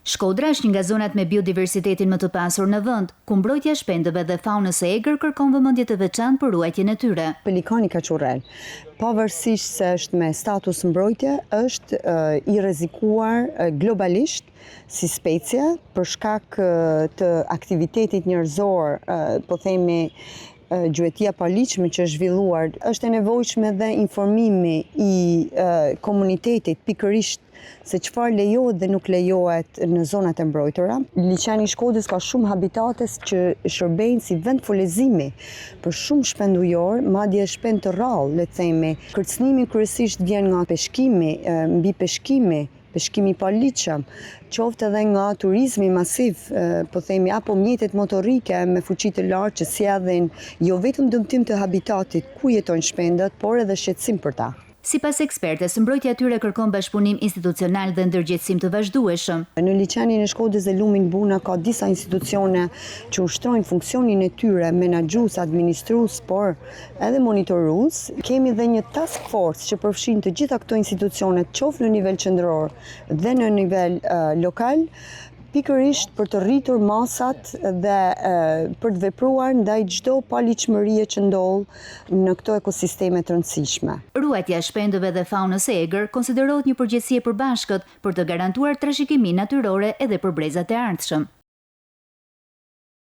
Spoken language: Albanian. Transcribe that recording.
Shkodra është një nga zonat me biodiversitetin më të pasur në vend, ku mbrojtja e shpendëve dhe faunës së egër kërkon vëmendje të veçantë për ruajtjen e tyre. Pelikani kaçurrel, pavarësisht se është me status mbrojtje, është i rrezikuar globalisht si specie për shkak të aktivitetit njerëzor, po themi gjuetia e paligjshme që është zhvilluar, është e nevojshme dhe informimi i komunitetit pikërisht se çfarë lejohet dhe nuk lejohet në zonat e mbrojtura. Liqeni i Shkodrës ka shumë habitate që shërbejnë si vend folezimi për shumë shpendë ujorë, madje shpendë të rrallë, le të themi. Kërcënimi kryesisht vjen nga peshkimi, mbipeshkimi, peshkimi i paligjshëm, qoftë edhe nga turizmi masiv, po themi, apo mjetet motorike me fuqi të lartë që sjellin jo vetëm dëmtim të habitatit ku jetojnë shpendët, por edhe shqetësim për ta. Sipas ekspertes, mbrojtja e tyre kërkon bashkëpunim institucional dhe ndërgjegjësim të vazhdueshëm. Në liqenin e Shkodrës dhe lumin Buna ka disa institucione që ushtrojnë funksionin e tyre, menaxhues, administrues, por edhe monitorues. Kemi dhe një task force që përfshin të gjitha këto institucione, qoftë në nivel qendror dhe në nivel lokal, pikërisht për të rritur masat dhe për të vepruar ndaj çdo paligjshmërie që ndodh në këto ekosisteme të rëndësishme. Ruajtja e shpendëve dhe faunës së egër konsiderohet një përgjegjësi e përbashkët për të garantuar trashëgiminë natyrore edhe për brezat e ardhshëm.